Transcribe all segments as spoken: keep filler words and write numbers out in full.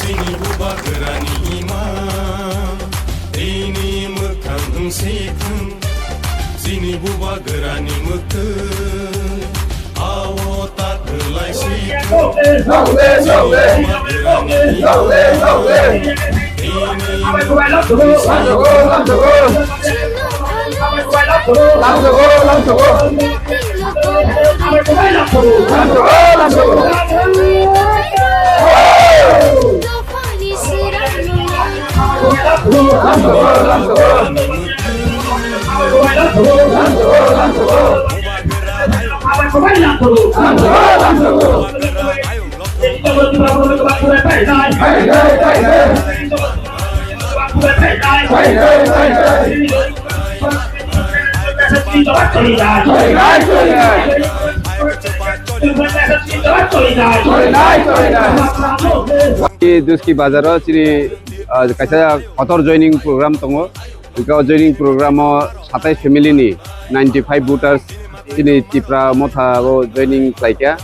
Chini bubagrani ima, ini mwkhang wng si thung. Chini bubagrani mwkhwtwi, ao ta kwlai si thung. Chini bubagrani ima, ini mwkhwtwi. Duski bazaro chini, ah, kaisa kotor joining program tongo. Hwnkhe o joining program o satais family ni ninety five voters chini Tipra motha o joining khlaikha.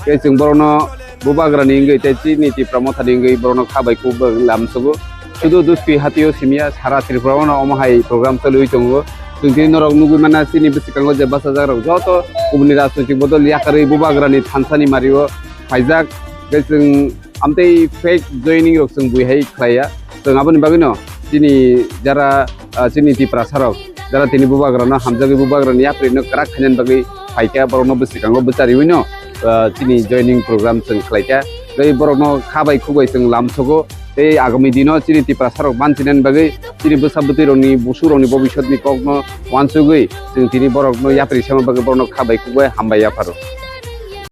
Tei chwng borokno bubagrani wngwi tei chini Tipra mothani wngwi borokno kha bai kuk bai lamsogo. Sudu Duski hatio simya sara Tripura o no omo hai program choliwi tongo. Chwng tini norok nugwi mana chini bwskango je bachajakrok joto kubuni rajnoitik bodol yakarwi bubagrani thansani mario phaijak. Tei chwng amtwi fake joining rok chwng bui hai khlaiya. Chwng aboni bagwino chini jara, ah, chini Tiprasa rok jara tini bubagrano hamjagwi bubagrani yaprino kwrak khainani bagwi phaikha, borokno bwskango bwchariwino, ah, chini joining program chwng khlaikha. Tei borokno kha bai khuk bai chwng lamsogo. Tei agami dino chini Tiprasa rok banchinani bagwi chini bwsa bwtwi rokni busu rokni bobisotni kokno uansugwi chwng tini borokno yapri sema bagwi borokno kha bai khuk bai hambai yapharo.